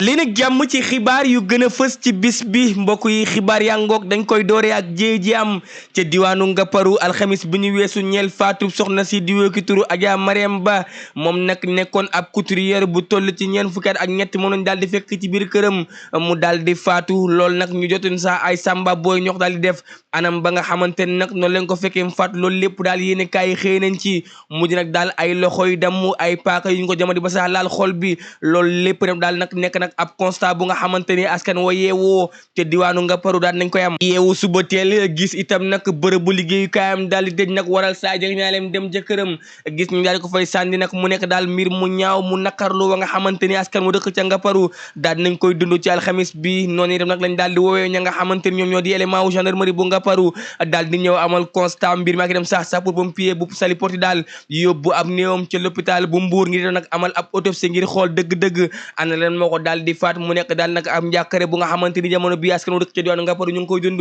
li nag jàmm ci xibaar yu gën a fës ci bis bi mbokk yi xibaar yaa ngoog dañ koy doore ak jéey ji am ca diwaanu Ngaparou alxamis bi ñu weesu ñeel faatu soxna si di wékki turu Adja Mariam Ba moom nag nekkoon ab couturière bu toll ci ñeent fukki at ak ñett moom lañ daal di fekk ci biir këram mu daal di faatu loolu nag ñu jotoon sax ay samba booy ñox daal di def anam ba nga xamante ne nag noonu leen ko fekkee mu faatu loolu lépp daal yéene kaay xëy nañ ci mujj nag daal ay loxoy damm ay paaka yu ñu ko jamadi ba sax laal xol bi loolu lépp daal nag nekk nag ab constat bu nga xamante ni askan wa yeewoo te diwaanu Ngaparou daal nañ koy am yeewu suba teel gis itam nag bërëbu liggéeyukaayam daal di tëj nag waral Sadio ñaaleem dem jëkkëram gis ñu daal di ko fay sànni nag mu nekk daal mbir mu ñaaw mu nakarlu wa nga xamante ni askan wa dëkk ca Ngaparou daal nañ koy dund ci alxamis bi noonu itam nag lañ daal di woowee ña nga xamante ni ñoom ñoo di élément wu gendarmerie bu Ngaparou daal di ñëw amal constat mbir mi ak itam sax sapeur pompier bu Saly Portudal yóbbu ab néewam ca l'hôpital bu Mbour ngir itam nag amal ab autopsie ngir xool dëgg-dëgg ana leen moo ko daal di faat mu nekk daal nag am njàkkare bu nga xamante ni jamono bi askan wu dëkk ca diwaanu Ngaparou ñu ngi koy dund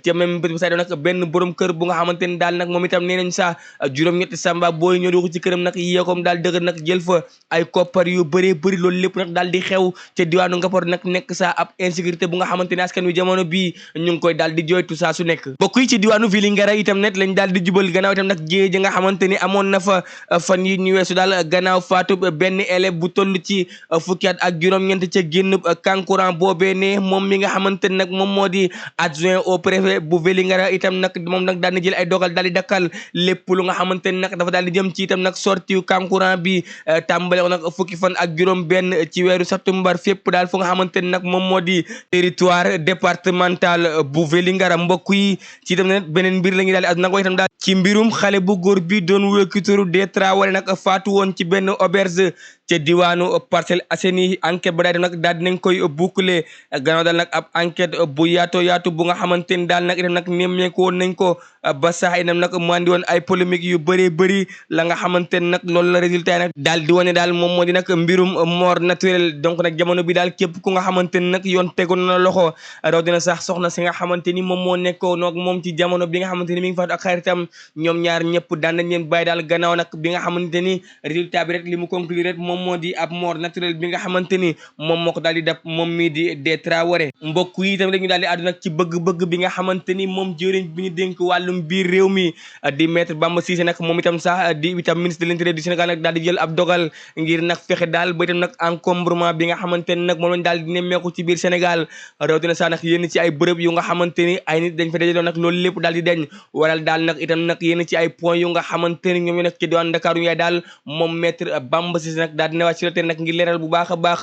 ca même bés bu say nag benn borom kër bu nga xamante ni daal nag moom itam nee nañ sax juróom-ñetti samba booy ñoo dugg ci këram nag yeekoom daal dëgg nag jël fa ay koppar yu bëree bëri loolu lépp nag daal di xew ca diwaanu Ngaparou nag nekk sa ab insécurité bu nga xamante ni askan wi jamono bi ñu ngi koy daal di jooytu saa su nekk bokk yi ci diwaanu Vélingara itam net lañ daal di jubal gannaaw itam nag jéye ji nga xamante ni amoon na fa fan yi ñu weesu daal gannaaw faatu benn élève bu toll ci fukki at ak juróom-ñeent ca génn kankurang boobee ne moom mi nga xamante ne nag moom moo di adjoint au préfet bu Vélingara itam nag moom nag daal di jël ay dogal daal di dakkal lépp lu nga xamante ne nag dafa daal di jëm ci itam nag sorti kankurang bi tàmbale ko nag fukki fan ak juróom benn ci weeru septembre fépp daal fu nga xamante ne nag moom moo di territoire départemental bu Vélingara mbokk yi ci itam nag beneen mbir la ñuy daal di nag itam daal ci mbirum xale bu góor bi doon wékkituru des Traoré nag faatu woon ci benn auberge ca diwaanu Parcelles Assainies enquête ba daal nag daal dinañ koy boucler gannaaw daal nag ab enquête bu yaatu bu nga xamante ni daal nag itam nag nemmeeku woon nañ ko ba sax itam nag mu andi woon ay polémique yu bëree bëri la nga xamante ni nag loolu la résultat nag daal di wane daal moom moo di nag mbirum mort naturelle donc nag jamono bi daal képp ku nga xamante ni nag yoon tegoon na loxo rawatina sax soxna si nga xamante ni moom moo nekkoon nag moom ci jamono bi nga xamante ni mi ngi faatu ak xaritam ñoom ñaar ñëpp daan nañ leen bàyyi daal gannaaw nag bi nga xamante ni résultat bi rek li mu conclure rek moom moo di ab mort naturelle bi nga xamante ni moom moo ko daal di def moom mii di des Traoré mbokk yi itam dañu daal di àddu nag ci bëgg-bëgg bi nga xamante ni moom jëriñ bi ñu dénk wàllum biir réew mi di maître Bamba Cissé nag moom itam sax di itam ministre de l'intérieur du Sénégal nag daal di jël ab dogal ngir nag fexe daal ba itam nag encombrement bi nga xamante ni nag moom lañ daal di nemmeeku ci biir Sénégal rawatina sax nag yénn ci ay bërëb yu nga xamante ni ay nit dañ fa dajaloon nag loolu lépp daal di deñ waral daal nag itam nag yénn ci ay points yu nga xamante ni ñoom ñu nekk ci diwaan Dakar yu yaay daal moom maître Bamba Cissé nag daal dina wàcc ci nag ngir leeral bu baax a baax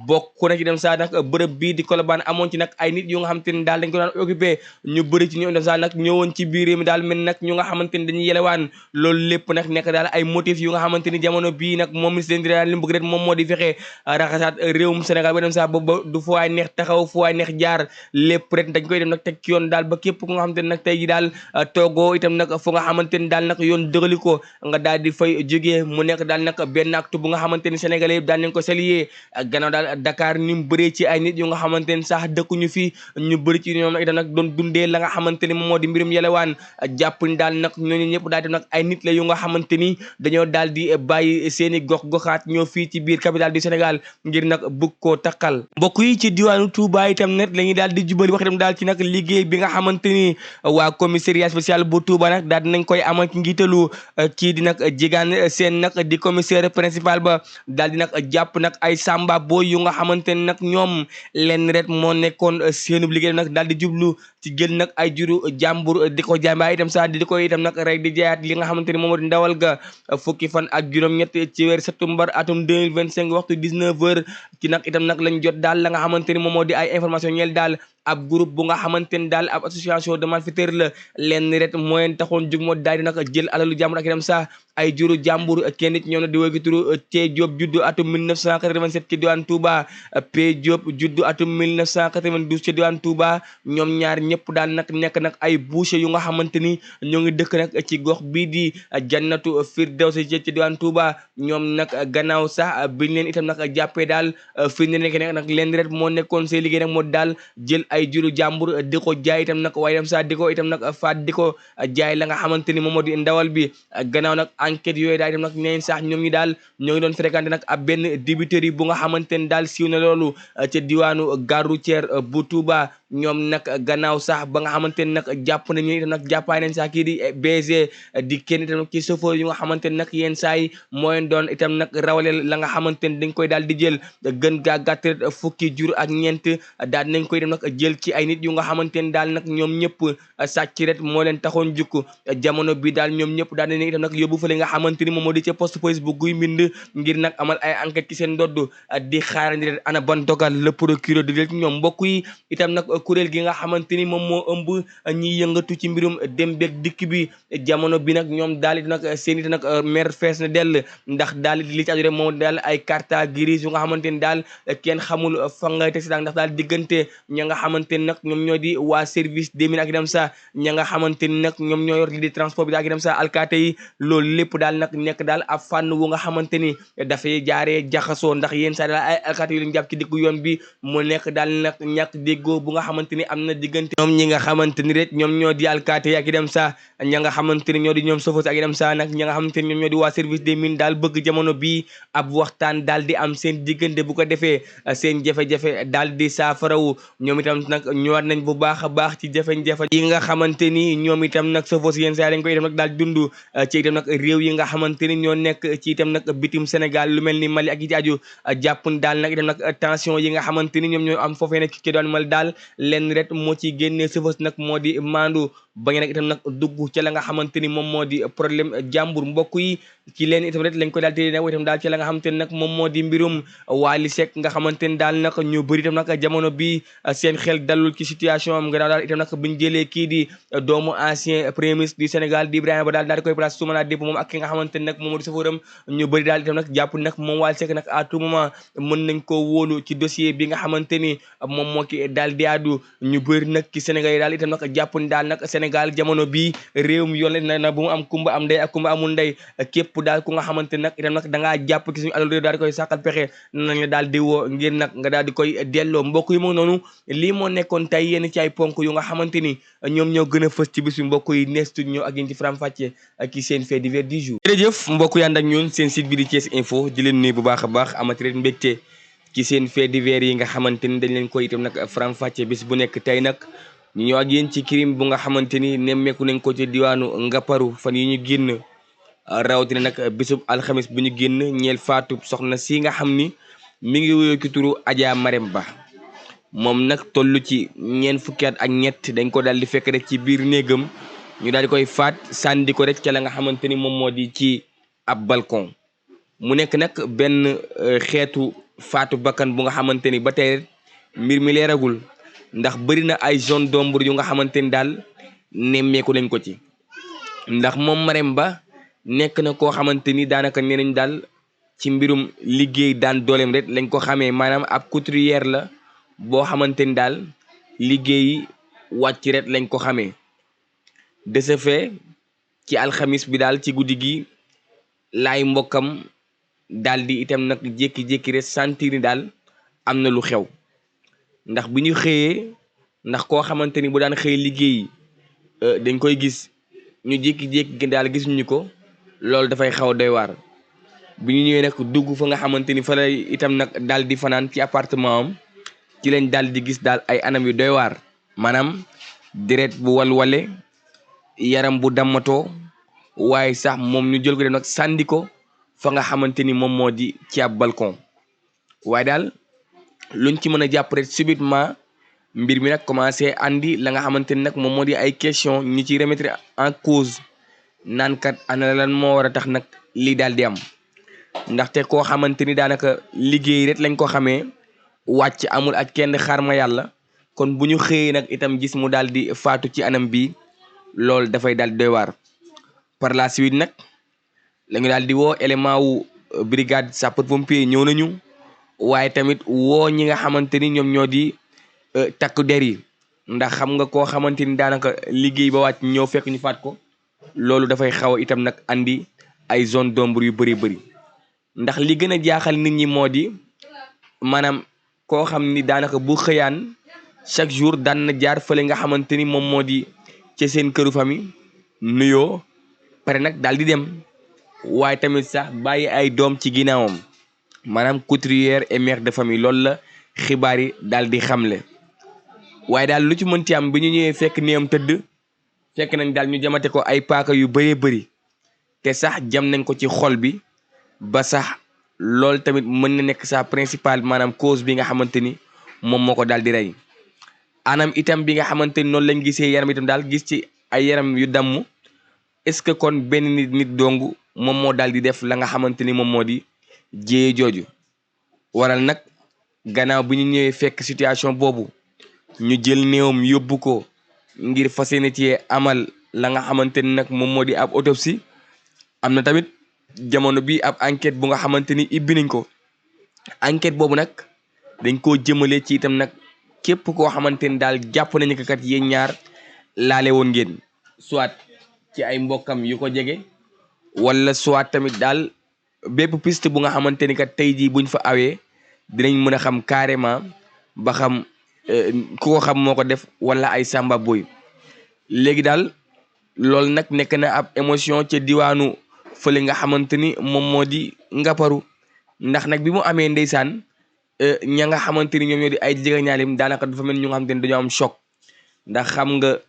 bokk na ci dem sax nag bërëb bii di Colobane amoon ci nag ay nit yu nga xamante ni daal dañ ko daan occupé ñu bëri ci ñoom dem sax nag ñëwoon ci biir mi daal mel nag ñu nga xamante ni dañuy yelewaan loolu lépp nag nekk daal ay motifs yu nga xamante ni jamono bii nag moom ministre de l'Intérieur li mu bëgg rek moom moo di fexe raxasaat réewum Sénégal ba dem sax booba du fu waay neex taxaw fu waay neex jaar lépp rek dañ koy dem nag teg ci yoon daal ba képp ku nga xamante ni nag tey ji daal toogoo itam nag fu nga xamante ni daal nag yoon dëgali ko nga daal di fay jógee mu nekk daal nag benn acte bu nga xamante ni sénégalais yëpp daal nañ ko saluer gannaaw daal Dakar ni mu bëree ci ay nit yu nga xamante ni sax dëkkuñu fi ñu bëri ci ñoom nag itam nag doon dundee la nga xamante ni moom moo di mbirum yelewaan jàpp ni daal nag ñooñu ñëpp daal di nag ay nit la yu nga xamante ni dañoo daal di bàyyi seeni gox-goxaat ñoo fii ci biir capitale du Sénégal ngir nag bëgg koo takkal mbokk yi ci diwaanu Touba itam net la ñuy daal di jubali wax itam daal ci nag liggéey bi nga xamante ni waa commissariat spécial bu Touba nag daal dinañ koy amal ci njiitalu kii di nag Diegane Sène nag di commissaire principal ba daal di nag jàpp nag ay samba boy yu nga xamante ni nag ñoom lenn rek moo nekkoon seenub liggéey nag daal di jublu ci jël nag ay juru jàmbur di ko jàmbaay itam sax di ko itam nag rek di jaayaat li nga xamante ni moom moo di ndawal ga fukki fan ak juróom-ñett ci weer septembre atum 2025 waxtu 19h ci nag itam nag lañ jot daal la nga xamante ni moom moo di ay information ñeel daal ab groupe bu nga xamante ni daal ab association de malfaiteurs la lenn rek mooy taxoon jug moo daal di nag jël alalu jàmbur ak itam sax ay juru jàmbur kenn nit ñoom na di wéegi turu T Diop juddu atum 1987 ci diwaan Touba P Diop juddu atum 1992 ci diwaan Touba ñoom ñaar ñëpp daal nag nekk nag ay boucher yu nga xamante ni ñoo ngi dëkk nag ci gox bii di Jannatu Firdawsi ci diwaan Touba ñoom nag gannaaw sax biñ leen itam nag jàppee daal fi ne nekk nag leen rek moo nekkoon seen liggéey nag moo daal jël ay juru jàmbur di ko jaay itam nag waaye itam saa di ko itam nag faat di ko jaay la nga xamante ni moom moo di ndawal bi gannaaw nag enquête yooyu daal itam nag neen sax ñoom ñi daal ñoo ngi doon fréquenté nag ab benn dibiteri bu nga xamante ni daal siiw na loolu ca diwaanu gare routière bu Touba ñoom nag gannaaw sax ba nga xamante ni nag jàpp nañu itam nag jàppaay nañ sax kii di BG di kenn itam nag ci chauffeur yu nga xamante ni nag yenn saa yi mooy doon itam nag rawale la nga xamante ni dañ koy daal di jël gën gaa gàtt fukki jur ak ñeent daal nañ koy dem nag jël ci ay nit yu nga xamante ni daal nag ñoom ñëpp sàcc ret moo leen taxoon jukk jamono bi daal ñoom ñëpp daal nañ itam nag yóbbu fa li nga xamante ni moom moo di ca poste police bu Guy Mbind ngir nag amal ay enquête ci seen ndodd di xaarandi ret ana ban dogal le procureur di jël ci ñoom mbokk yi itam nag kuréel gi nga xamante ni moom moo ëmb ñiy yëngatu ci mbirum dem beeg dikk bi jamono bi nag ñoom daal di nag seen it nag mer fees na dell ndax daal li ci aju rek moom daal ay carte grise yu nga xamante ni daal kenn xamul fa ngay teg si ndax daal diggante ña nga xamante ni nag ñoom ñoo di waa service des mines ak itam sa ña nga xamante ni nag ñoom ñoo yor li di transport bi ak itam sa alkaate yi loolu lépp daal nag nekk daal ab fànn wu nga xamante ni dafay jaaree jaxasoo ndax yéen saa daal ay alkaate yu leen jàpp ci diggu yoon bi mu nekk daal nag ñàkk déggoo bu nga xamante ni am na diggante ñoom ñi nga xamante ni rek ñoom ñoo di alkaate yi ak itam sa ña nga xamante ni ñoo di ñoom sofos ak itam sa nag ña nga xamante ni ñoom ñoo di waa service des mines daal bëgg jamono bii ab waxtaan daal di am seen diggante bu ko defee seen jafe-jafe daal di saafarawu ñoom itam nag ñëwaat nañ bu baax a baax ci jafe-jafe yi nga xamante ni ñoom itam nag sofos yenn saa dañ koy itam nag daal dund ci itam nag réew yi nga xamante ni ñoo nekk ci itam nag bitim Sénégal lu mel ni Mali ak yi ci aju jàpp daal nag itam nag tension yi nga xamante ni ñoom ñoo am foofee nag ci doon Mali daal lenn rek moo ci génnee sofos nag moo di maandu bañ nag itam nag dugg ca la nga xamante ni moom moo di problème jàmbur mbokk yi ci leen itam rek lañ ko daal tey nag itam daal ci la nga xamante ni nag moom moo di mbirum Wally Seck nga xamante ni daal nag ñu bëri itam nag jamono bi seen xel dalul ci situation am gannaaw daal itam nag buñ jëlee kii di doomu ancien premier ministre du Sénégal di Ibrahima Ba daal di koy place sumana dépp moom ak ki nga xamante ni nag moom moo di safóoram ñu bëri daal itam nag jàpp nag moom Wally Seck nag à tout moment mën nañ koo wóolu ci dossier bi nga xamante ni moom moo ki daal di addu ñu bëri nag ci Sénégal yi daal itam nag jàpp ni daal nag Sénégal jamono bi réewum yoon la na bu mu am kumba am ndey ak kumba amul ndey képp daal ku nga xamante nag itam nag da ngaa jàpp ci suñu alal réew daal di koy sàqal pexe nañ la daal di woo ngir nag nga daal di koy delloo mbokk yi moom noonu lii moo nekkoon tey yenn ci ay ponk yu nga xamante ni ñoom ñoo gën a fës ci bis bi mbokk yi nees tuñ ñëw ak yéen ci faram-fàcce ak ci seen fait divers du jour. jërëjëf mbokk yi ànd ak ñun seen site bi di Thiès Info di leen nuyu bu baax a baax amati leen mbégte ci seen fait divers yi nga xamante ni dañ leen koy itam nag faram-fàcce bis bu nekk tey nag ñu ñëw ak yéen ci crime bu nga xamante ni nemmeeku nañ ko ci diwaanu Ngaparou fan yi ñu génn rawatina nag bisub alxamis bu ñu génn ñeel faatu soxna si nga xam ni mi ngi wuyoo ci turu Adja Marème Ba moom nag toll ci ñeent fukki at ak ñett dañ ko daal di fekk rek ci biir néegam ñu daal di koy faat sànni ko rek ca la nga xamante ni moom moo di ci ab balcon mu nekk nag benn xeetu faatu bakkan bu nga xamante ni ba tey mbir mi leeragul ndax bëri na ay zone d'ombre yu nga xamante ni daal nemmeeku nañ ko ci ndax moom Marème Ba nekk na koo xamante ni daanaka nee nañ daal ci mbirum liggéey daan dooleem rek lañ ko xamee maanaam ab couturière la boo xamante ni daal liggéey wàcc rek lañ ko xamee de ce fait ci alxamis bi daal ci guddi gi laay mbokkam daal di itam nag jékki-jékki rek sentir ni daal am na lu xew ndax bu ñu xëyee ndax koo xamante ni bu daan xëy liggéey dañ koy gis ñu jékki-jékki daal gisuñu ko loolu dafay xaw a doy waar bi ñu ñëwee nag dugg fa nga xamante ni fa lay itam nag daal di fanaan ci appartement am ci lañ daal di gis daal ay anam yu doy waar maanaam deret bu walwale yaram bu dammatoo waaye sax moom ñu jël ko dem nag sànni ko fa nga xamante ni moom moo di ci ab balcon waaye daal luñ ci mën a jàpp rek subitement mbir mi nag commencé andi la nga xamante ni nag moom moo di ay question ñi ci remettre en cause naan kat ana lan moo war a tax nag lii daal di am ndaxte koo xamante ni daanaka liggéey rek lañ ko xamee wàcc amul ak kenn xaar ma yàlla kon bu ñu xëyee nag itam gis mu daal di faatu ci anam bi loolu dafay daal di doy waar par la suite nag la ñu daal di woo élément wu brigade sapeur pompier ñëw nañu waaye tamit woo ñi nga xamante ni ñoom ñoo di takk der yi ndax xam nga koo xamante ni daanaka liggéey ba wàcc ñëw fekk ñu faat ko loolu dafay xaw a itam nag andi ay zone d'ombre yu bëri ndax li gën a jaaxal nit ñi moo di maanaam koo xam ni daanaka bu xëyaan chaque jour daan na jaar fële nga xamante ni moom moo di ci seen këru famille nuyoo pare nag daal di dem waaye tamit sax bàyyi ay doom ci ginnaawam maanaam couturière et mère de famille loolu la xibaar yi daal di xamle. waaye daal lu ci mënti am bi ñu ñëwee fekk néewam tëdd fekk nañ daal ñu jamate ko ay paaka yu bëree bëri te sax jam nañ ko ci xol bi ba sax loolu tamit mën na nekk sa principale maanaam cause bi nga xamante ni moom moo ko daal di rey. anam itam bi nga xamante ni noonu lañ gisee yaram itam daal gis ci ay yaram yu damm est-ce que kon benn nit dong moom moo daal di def la nga xamante ni moom moo di jéye jooju. waral nag gannaaw bi ñu ñëwee fekk situation boobu ñu jël néewam yóbbu ko ngir fas yéene ci amal la nga xamante ni nag moom moo di ab autopsie. am na tamit jamono bi ab enquête bu nga xamante ni ibbi nañ ko enquête boobu nag dañ koo jëmale ci itam nag képp koo xamante ni daal jàpp nañu ko kat yéen ñaar laale woon ngeen soit ci ay mbokkam yu ko jege wala soit tamit daal bépp piste bu nga xamante ni kat tey jii buñ fa awee dinañ mën a xam carrément ba xam ku ko xam moo ko def wala ay samba boy. léegi daal loolu nag nekk na ab émotion ca diwaanu fële nga xamante ni moom moo di Ngaparou ndax nag bi mu amee ndeysaan ña nga xamante ni ñoom ñoo di ay jegeñaaleem daanaka dafa mel ñu nga xamante ni dañoo am choc ndax xam nga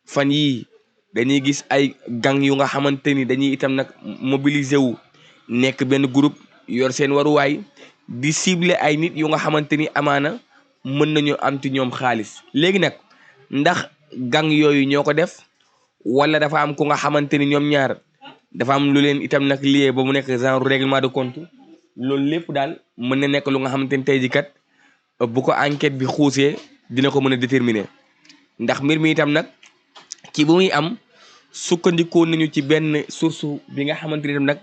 fan yii dañuy gis ay gang yu nga xamante ni dañuy itam nag mobiliser wu nekk benn groupe yor seen waruwaay di cibler ay nit yu nga xamante ni amaana mën nañu am ci ñoom xaalis. léegi nag ndax gang yooyu ñoo ko def wala dafa am ku nga xamante ni ñoom ñaar dafa am lu leen itam nag lié ba mu nekk genre règlement de compte loolu lépp daal mën na nekk lu nga xamante ni tey ji kat bu ko enquête bi xuusee dina ko mën a déterminer ndax mbir mi itam nag ci bu muy am sukkandikoo nañu ci benn source bi nga xamante ni itam nag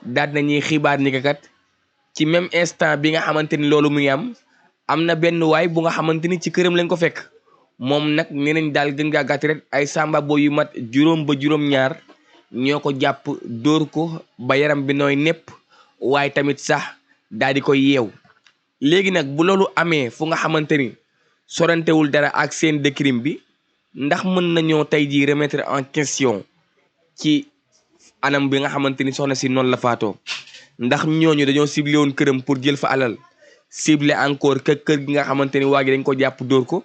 daal nañuy xibaar ni kat ci même instant bi nga xamante ni loolu muy am na benn waay bu nga xamante ni ci këram lañ ko fekk moom nag nee nañ daal gën ngaa gàtt rek ay samba boy yu mat juróom ba juróom-ñaar ñoo ko jàpp dóor ko ba yaram bi nooy nepp waaye tamit sax daal di koy yeew. léegi nag bu loolu amee fu nga xamante ni sorantewul dara ak scène de crime bi ndax mën nañoo tey jii remettre en question ci anam bi nga xamante ni soxna si noonu la faatoo ndax ñooñu dañoo ciblé woon këram pour jël fa alal ciblé encore kër gi nga xamante ni waa gi dañ ko jàpp dóor ko.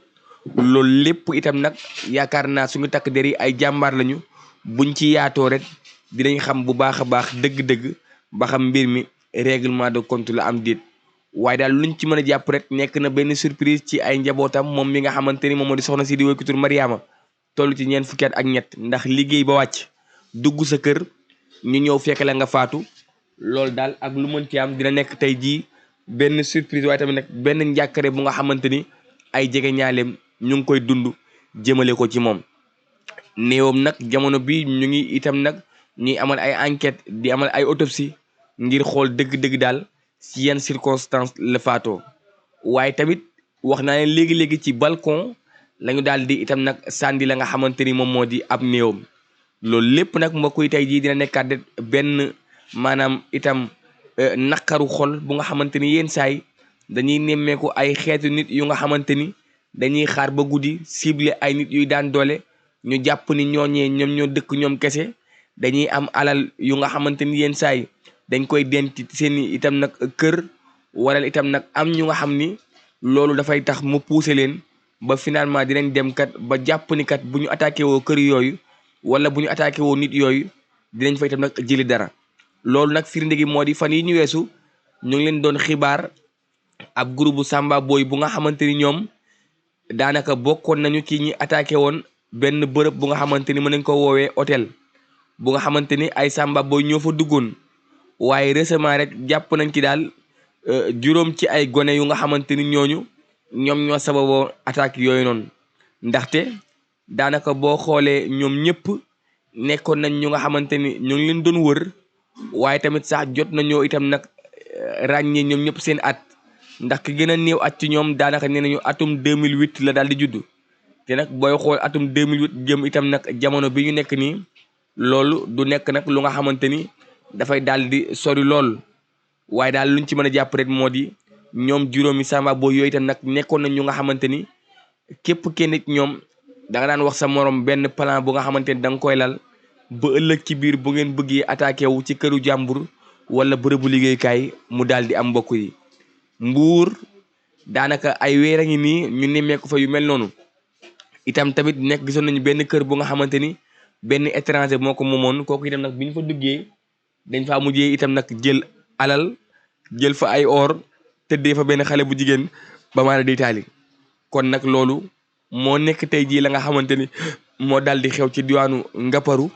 loolu lépp itam nag yaakaar naa suñu takk der yi ay jàmbaar lañu buñ ci yaatoo rek dinañ xam bu baax a baax dëgg-dëgg ba xam mbir mi règlement de compte la am déet. waaye daal luñ ci mën a jàpp rek nekk na benn surprise ci ay njabootam moom mi nga xamante ni moom moo di soxna si di woy tur Mariama toll ci ñeent fukki at ak ñett ndax liggéey ba wàcc dugg sa kër ñu ñëw fekk la nga faatu loolu daal ak lu mën ci am dina nekk tey jii benn surprise waaye tamit nag benn njàkkare bu nga xamante ni ay jege ñaaleem ñu ngi koy dund jëmale ko ci moom. néewam nag jamono bi ñu ngi itam nag ñuy amal ay enquête di amal ay autopsie ngir xool dëgg-dëgg daal ci yan circonstance la faatoo waaye tamit wax naa leen léegi-léegi ci balcon lañu daal di itam nag sànni la nga xamante ni moom moo di ab néewam. loolu lépp nag mbokk yi tey jii dina nekkaat de benn maanaam itam naqaru xol bu nga xamante ni yenn saay dañuy nemmeeku ay xeetu nit yu nga xamante ni dañuy xaar ba guddi ciblé ay nit yuy daan doole ñu jàpp ni ñooñee ñoom ñoo dëkk ñoom kese dañuy am alal yu nga xamante ni yenn saay dañ koy denc seen itam nag kër waral itam nag am ñu nga xam ni loolu dafay tax mu pousser leen ba finalement dinañ dem kat ba jàpp ni kat bu ñu attaqué woo kër yooyu wala bu ñu attaqué woo nit yooyu dinañ fa itam nag jëli dara. loolu nag firnde gi moo di fan yi ñu weesu ñu ngi leen doon xibaar ab groupe bu samba boy bu nga xamante ni ñoom daanaka bokkoon nañu ci ñi attaqué woon benn bërëb bu nga xamante ni mën nañ ko woowee hôtel bu nga xamante ni ay samba boy ñoo fa duggoon waaye récemment rek jàpp nañ ci daal juróom ci ay gone yu nga xamante ni ñooñu ñoom ñoo sababoo attaque yooyu noonu ndaxte daanaka boo xoolee ñoom ñëpp nekkoon nañ ñu nga xamante ni ñu ngi leen doon wër waaye tamit sax jot nañoo itam nag ràññee ñoom ñëpp seen at ndax ki gën a néew at ci ñoom daanaka nee nañu atum 2008 la daal di judd te nag booy xool atum 2008 jëm itam nag jamono bi ñu nekk nii loolu du nekk nag lu nga xamante ni dafay daal di sori lool waaye daal luñ ci mën a jàpp rek moo di ñoom juróomi samba boy yooyu itam nag nekkoon nañ ñu nga xamante ni képp kenn nit ñoom da nga daan wax sa morom benn plan bu nga xamante ni da nga koy lal ba ëllëg ci biir bu ngeen bëggee attaqué wu ci këru jàmbur wala bërëbu liggéeykaay mu daal di am mbokk yi. Mbuur daanaka ay weer a ngi nii ñu nemmeeku fa yu mel noonu itam tamit nekk gisoon nañu benn kër bu nga xamante ni benn étranger moo ko moomoon kooku itam nag bi ñu fa duggee dañ faa mujjee itam nag jël alal jël fa ay or tëddee fa benn xale bu jigéen ba maanaam day taali kon nag loolu moo nekk tey jii la nga xamante ni moo daal di xew ci diwaanu Ngaparou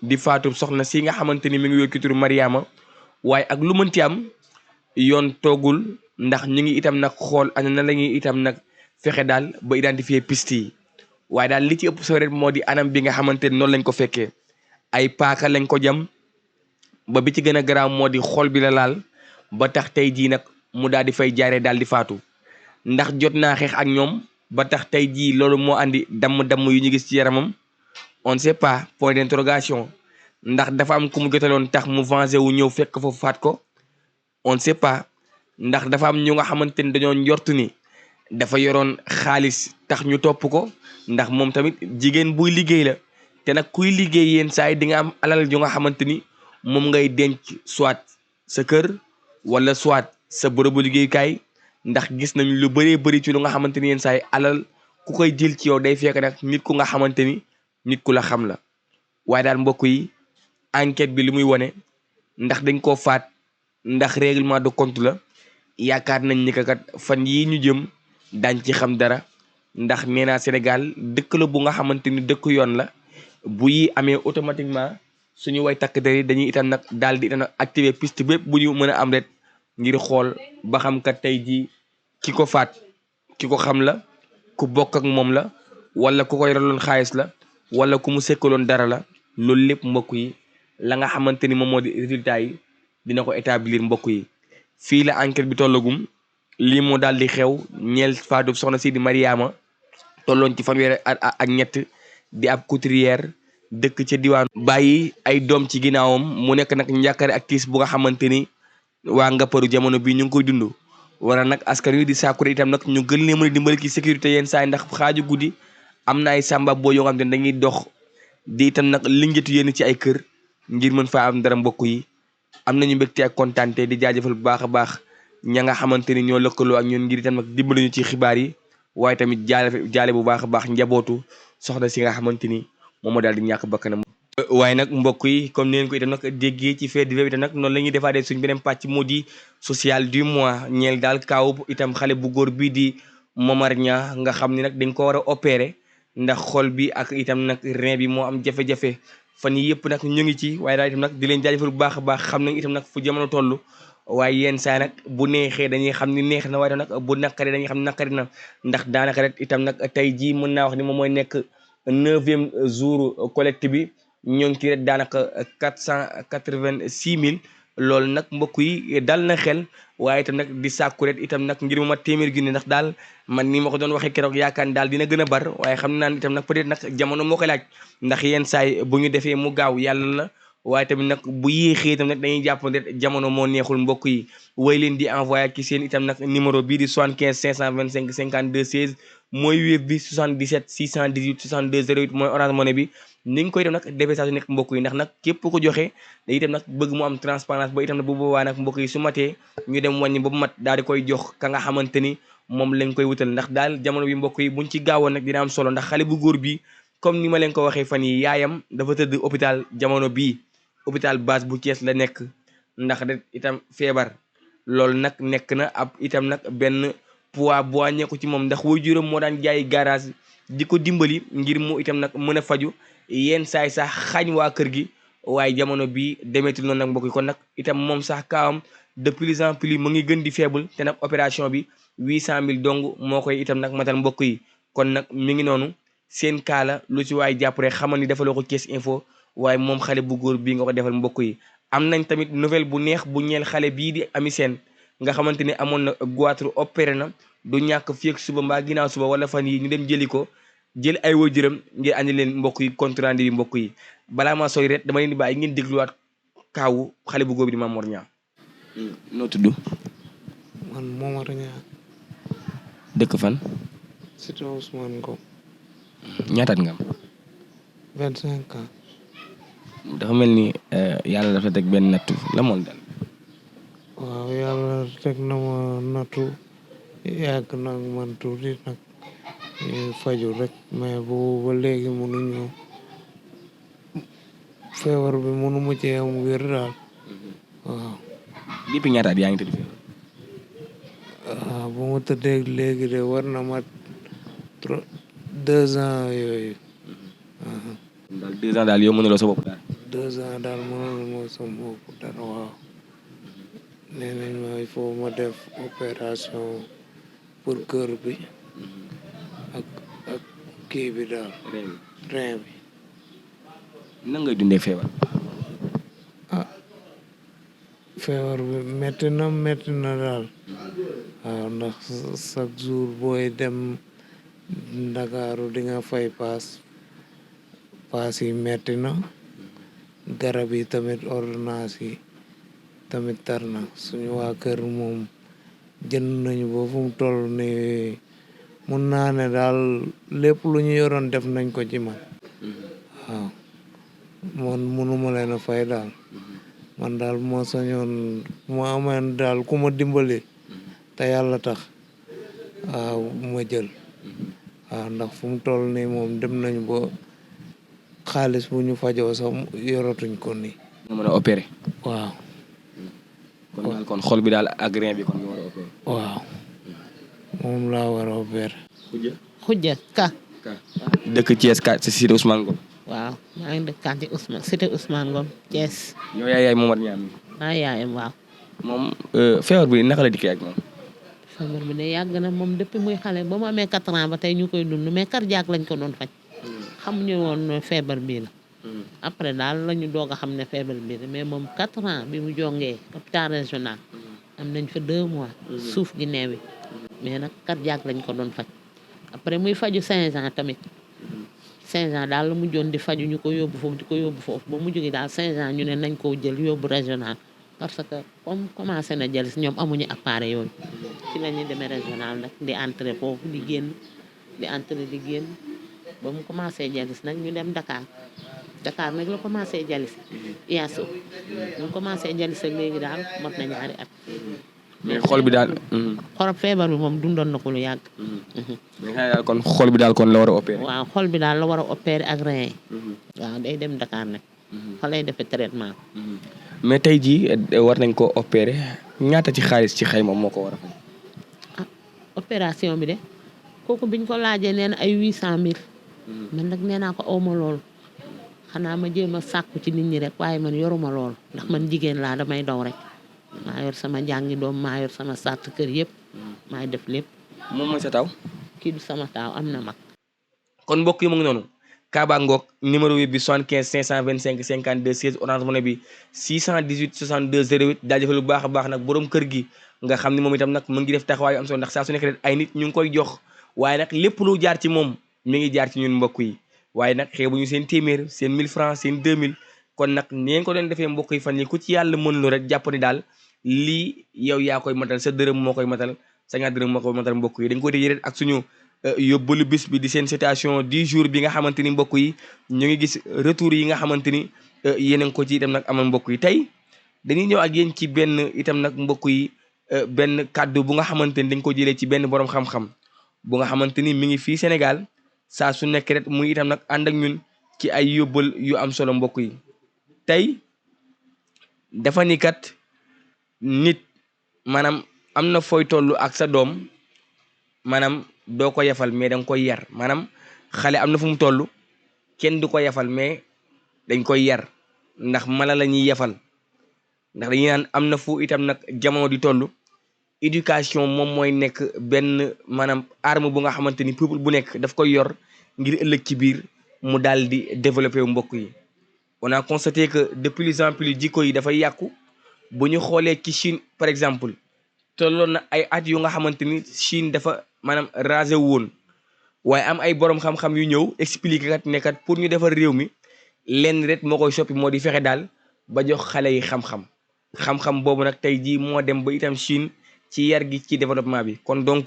di faatu soxna si nga xamante ni mi ngi wékki turu Mariama waaye ak lu mënti am yoon toogul ndax ñu ngi itam nag xool ana na la ñuy itam nag fexe daal ba identifier piste yi waaye daal li ci ëpp solo rek moo di anam bi nga xamante ni noonu lañ ko fekkee ay paaka lañ ko jam ba bi ci gën a garaaw moo di xol bi la laal ba tax tey jii nag mu daal di fay jaaree daal di faatu ndax jot naa xeex ak ñoom ba tax tey jii loolu moo andi damm-damm yu ñu gis ci yaramam on ne sait pas point d'interrogation ndax dafa am ku mu jotaloon tax mu vengé wu ñëw fekk foofu faat ko on ne sait pas ndax dafa am ñu nga xamante ni dañoo njortu ni dafa yoroon xaalis tax ñu topp ko ndax moom tamit jigéen buy liggéey la te nag kuy liggéey yenn saa yi di nga am alal ju nga xamante ni moom ngay denc soit sa kër wala soit sa bërëbu liggéeykaay ndax gis nañ lu bëree bëri ci lu nga xamante ni yenn saa yi alal ku koy jël ci yow day fekk nag nit ku nga xamante ni nit ku la xam la waaye daal mbokk yi enquête bi li muy wone ndax dañ koo faat ndax règlement de compte la yaakaar nañ ni kat fan yii ñu jëm dañ ci xam dara ndax nee naa Sénégal dëkk la bu nga xamante ni dëkk yoon la bu yi amee automatiquement suñu way takk der yi dañuy itam nag daal di itam nag activer piste bépp bu ñu mën a am rek ngir xool ba xam kat tey jii ki ko faat ki ko xam la ku bokk ak moom la wala ku ko yoraloon xaalis la wala ku mu sekkaloon dara la loolu lépp mbokk yi la nga xamante ni moom moo di résultat yi dina ko établir mbokk yi fii la enquête bi tollagum lii moo daal di xew ñeel faatu soxna si di Mariama tolloon ci fanweeri ak ñett di ab couturière dëkk ca diwaan bàyyi ay doom ci ginnaawam mu nekk nag njàkkare ak tiis bu nga xamante ni waa Ngaparou jamono bi ñu ngi koy dund wala nag askan wi di saakure itam nag ñu gën leen mën a dimbali ci sécurité yenn saa yi ndax xaaju guddi am na ay samba boo yoo xam te ne dañuy dox di itam nag linjatu yéen ci ay kër ngir mën faa am dara mbokk yi am nañu mbégte ak kontaante di jaajëfal bu baax a baax ña nga xamante ni ñoo lëkkaloo ak ñun ngir itam nag dimbali ñu ci xibaar yi waaye tamit jaale bu baax a baax njabootu soxna si nga xamante ni moom moo daal di ñàkk bakkanam waaye nag mbokk yi comme ni ngeen ko itam nag déggee ci fait divers itam nag noonu la ñuy defaatee suñ beneen pàcc moo di social du mois ñeel daal kaaw itam xale bu góor bii di Momar Niang nga xam ni nag dañ ko war a opérer ndax xol bi ak itam nag rein bi moo am jafe-jafe fan yi yëpp nag ñu ngi ci waaye daal itam nag di leen jaajëfal bu baax a baax xam nañ itam nag fu jamono toll waaye yenn saa nag bu neexee dañuy xam ni neex na waaye nag bu naqari dañuy xam ni naqari na ndax daanaka rek itam nag tey jii mën naa wax ni moom mooy nekk 9e jour collecte bi ñoo ngi ci rek daanaka 486 000 loolu nag mbokk yi dal na xel waaye itam nag di sàkku rek itam nag ngir mu mat téeméer junni ndax daal man ni ma ko doon waxee keroog yaakaar ni daal dina gën a bar waaye xam naa itam nag peut-être nag jamono moo koy laaj ndax yenn saay bu ñu defee mu gaaw yàlla la waaye tamit nag bu yéexee itam nag dañuy jàpp ne jamono moo neexul mbokk yi way leen di envoyé ci seen itam nag numéro bii di 75 525 52 16 mooy Wave bi 77 618 62 08 mooy Orange Money bi ni nga koy def nag defee saa su nekk mbokk yi ndax nag képp ko joxe da itam nag bëgg mu am transparence ba itam nag bu boobaa nag mbokk yi su matee ñu dem wàññi ba mu mat daal di koy jox ka nga xamante ni moom lañ koy wutal ndax daal jamono bi mbokk yi buñ ci gaawoon nag dina am solo ndax xale bu góor bi comme ni ma leen ko waxee fan yi yaayam dafa tëdd hôpital jamono bii hôpital base bu Thiès la nekk ndax rek itam feebar loolu nag nekk na ab itam nag benn poids bu wàññeeku ci moom ndax waajuram moo daan jaayi garage di ko dimbali ngir mu itam nag mën a faju yenn saay sax xañ waa kër gi waaye jamono bi demeetul noonu nag mbokk yi kon nag itam moom sax kaawam de plus en plus mu ngi gën di faible te nag opération bi 800 000 dong moo koy itam nag matal mbokk yi kon nag mi ngi noonu seen kaala lu ci waay jàpp rek xamal ni defaloo ko Thiès Info waaye moom xale bu góor bii nga ko defal mbokk yi am nañ tamit nouvelle bu neex bu ñeel xale bii di Ami Sène nga xamante ni amoon na goitre opéré na du ñàkk fii ak suba mbaa ginnaaw suba wala fan yi ñu dem jëli ko jël ay waajuram ngir andi leen mbokk yi compte rendu bi mbokk yi balaa maa sooy ret dama leen di bàyyi ngeen dégluwaat kaawu xale bu góor bi di Mame Mor Niang. noo tudd. man Momar Niang. dëkk fan. Cité Ousmane Ngom. ñaataat nga am. 25 ans. dafa mel ni yàlla dafa teg benn nattu la moon dal. waaw yàlla teg na ma nattu yàgg nag man tuuti nag faju rek mais boobu ba léegi mënuñu feebar bi mënu ma cee am wér daal waaw. depuis ñaataat yaa ngi tëdd feebar. waaw bu ma tëddee léegi de war na mat 2 ans yooyu. daal 2 ans daal yow mënuloo sa bopp daal. 2 ans daal mënul moo sama bopp dara waaw. nee nañ ma il faut ma def opération pour cœur bi ak kii bi daal rein bi. nan ngay dundee feebar. feebar bi métti na daal waaw ndax chaque jour booy dem Ndakaaru di nga fay paas yi métti na garab yi tamit ordonnance yi tamit tar na suñu waa kër moom jënd nañu ba fu mu toll ni mun naa ne daal lépp lu ñu yoroon def nañ ko ci man waaw man mënuma leen a fay daal man daal moo sañoon ma ameen daal ku ma dimbali te yàlla tax waaw ma jël waaw ndax fu mu toll nii moom dem nañu ba xaalis bu ñu fajoo sax yoratuñ ko nii. nga mën a opérer. waaw. kon daal kon xol bi daal ak rein bi kon nga war a opérer. waaw moom laa war a opérer. Khoudia Ka. dëkk Thiès ka ci cité Ousmane Ngom. waaw maa ngi dëkk ci cité Ousmane Ngom Thiès. yow yaay Momar Niang. maa yaayam waaw. moom feebar bi naka la dikkee ak moom. feebar bi de yàgg na moom depuis muy xale ba mu amee 4 ans ba tey ñu koy dund mais cardiaque lañ ko doon faj. xamuñu woon feebar bii la. après daal la ñu doog a xam ne feebar bii la mais moom 4 ans bi mu jongee hôpital régional. am nañ fa 2 mois. suuf gi neewi mais nag cardiaque lañ ko doon faj. après muy faju 5 ans tamit. 5 ans daal la mujjoon di faju ñu ko yóbbu foofu ba mu jógee daal 5 ans ñu ne nañ koo jël yóbbu régional parce que comme commencé na jël si ñoom amuñu appareil yooyu ci la ñuy demee régional nag di entrer foofu di génn di entrer di génn ba mu commencé jalis nag ñu dem Dakar nag la commencé jalis IASO ñu commencé jalis ak léegi daal mot na 2 at. mais xol bi daal. xorob feebar bi moom dundoon na ko lu yàgg. mais daal kon xol bi daal kon la war a opérer. waaw xol bi daal la war a opérer ak rein. waaw day dem Dakar nag. fa lay defee traitement. mais tey jii war nañ ko opérer ñaata ci xaalis ci xayma moo ko war a fay. opération bi de kooku biñ ko laajee nee na ay 800000. man nag nee naa ko awma loolu xanaa ma jéem a sàkku ci nit ñi rek waaye man yoruma loolu ndax man jigéen laa damay daw rek. maa yor sama jàngi doom maa yor sama sàrt kër yëpp maay def lépp. moom mooy sa taw. kii du sama taaw am na mag. kon mbokk yi mu ngi noonu Kaba Ngok numéro bi 75 525 52 16 Orange Money bi 618 62 08 jaajëfal bu baax a baax nag borom kër gi nga xam ne moom itam nag mu ngi def taxawaayu am solo ndax saa su nekk rek ay nit ñu ngi koy jox waaye nag lépp lu jaar ci moom mi ngi jaar ci ñun mbokk yi waaye nag xeebuñu seen téeméer seen 1000 francs seen 2000 kon nag ni ngeen ko doon defee mbokk yi fan yi ku ci yàlla mën lu rek jàpp ni daal lii yow yaa koy matal sa dërëm moo koy matal sa ñaar dërëm moo koy matal mbokk yi dañ ko dee ak suñu yóbbalu bis bi di seen situation du jour bi nga xamante ni mbokk yi ñu ngi gis retour yi nga xamante ni yéen a ngi ko ci itam nag amal mbokk yi tey dañuy ñëw ak yéen ci benn itam nag mbokk yi benn kàddu bu nga xamante ni dañ ko jëlee ci benn borom xam-xam bu nga xamante ni mi ngi fii Sénégal saa su nekk rek muy itam nag ànd ak ñun ci ay yóbbal yu am solo mbokk yi tey dafa ni kat nit maanaam am na fooy toll ak sa doom maanaam doo ko yafal mais danga koy yar maanaam xale am na fu mu toll kenn du ko yafal mais dañ koy yar ndax mala la ñuy yafal ndax dañuy naan am na fu itam nag jamono di toll éducation moom mooy nekk benn maanaam arme bu nga xamante ni peuple bu nekk daf koy yor ngir ëllëg ci biir mu daal di développer mbokk yi on a constaté que de plus en plus jikko yi dafay yàqu bu ñu xoolee ci Chine par exemple tolloon na ay at yu nga xamante ni Chine dafa maanaam rasé woon waaye am ay borom xam-xam yu ñëw expliqué kat ne kat pour ñu defar réew mi lenn rek moo koy soppi moo di fexe daal ba jox xale yi xam-xam boobu nag tey jii moo dem ba itam Chine ci yar gi ci développement bi kon donc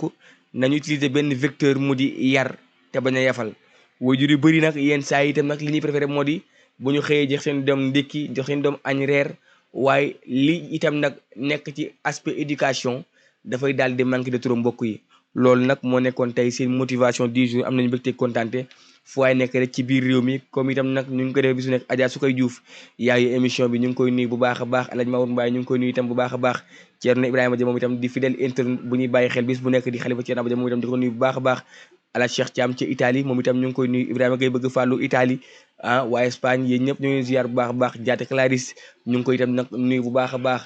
nañu utiliser benn vecteur mu di yar te bañ a yafal waajur yu bëri nag yenn saa yi itam nag li ñuy préféré moo di bu ñu xëyee jox seen doom ndékki jox seen doom añ reer waaye li itam nag nekk ci aspect éducation dafay daal di manqué de trop mbokk yi loolu nag moo nekkoon tey seen motivation du jour am nañu mbégte kontaante fu waay nekk rek ci biir réew mi comme itam nag ñu ngi ko def bisu nekk Adja Sukay Diouf yaayu émission bi ñu ngi koy nuyu bu baax a baax El Hadj Maodo Mbaye ñu ngi koy nuyu itam bu baax a baax Thierno Ibrahima Dia moom itam di fidèle interne bu ñuy bàyyi xel bis bu nekk di xalifa Thierno Dia moom itam di ko nuyu bu baax a baax Ala Cheikh Thiam ci Italie moom itam ñu ngi koy nuyu Ibrahima Gueye bëgg fàllu Italie waa Espagne yéen ñëpp ñu ngi ziar bu baax a baax Diaté Clarisse ñu ngi koy itam nag nuyu bu baax a baax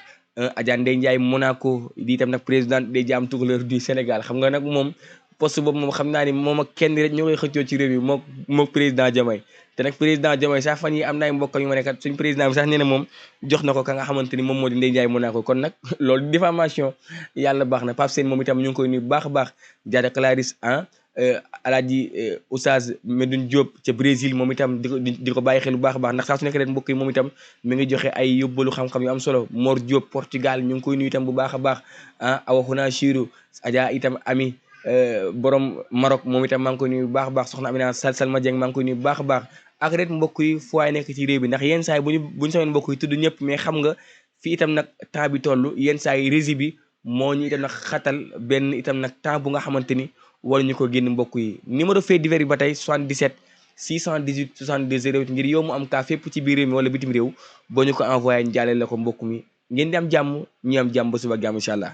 Adja Ndeye Ndiaye Monaco di itam nag présidente des Jaam Tukulóor du Sénégal xam nga nag moom poste boobu moom xam naa ni moom ak kenn rek ñoo koy xëccoo ci réew mi mook président Diomaye te nag président Diomaye sax fan yi am na ay mbokk yu ma nekkat suñ président bi sax nee na moom jox na ko ka nga xamante ni moom moo di Ndeye Ndiaye Monaco kon nag loolu diffamation yàlla baax na Pape Sène moom itam ñu ngi koy nuyu bu baax a baax Diaté Clarisse Alaaji Oustaz Medoune Diop ca Brésil moom itam di ko bàyyi xel bu baax a baax ndax saa su nekk rek mbokk yi moom itam mi ngi joxe ay yóbbalu xam-xam yu am solo Mor Diop Portugal ñu ngi koy nuyu itam bu baax a baax Awa Xuna Chiru Adja itam ami borom Maroc moom itam maa ngi koy nuyu bu baax a baax soxna Amina Salma Dieng maa ngi koy nuyu bu baax a baax ak rek mbokk yi fu waay nekk ci réew bi ndax yenn saa yi buñu sañoon mbokk yi tudd ñëpp mais xam nga fii itam nag temps bi toll yenn saa yi régie bi moo ñu itam nag xatal benn itam nag temps bu nga xamante ni war ñu ko génn mbokk yi numéro fait divers yi ba tey 77 618 62 08 ngir yow mu am kaa fépp ci biir réew mi wala bitim réew boo ñu ko envoyé ñu jàllale la ko mbokk mi ngeen di am jàmm ñu am jàmm ba suba ak jàmm incha allah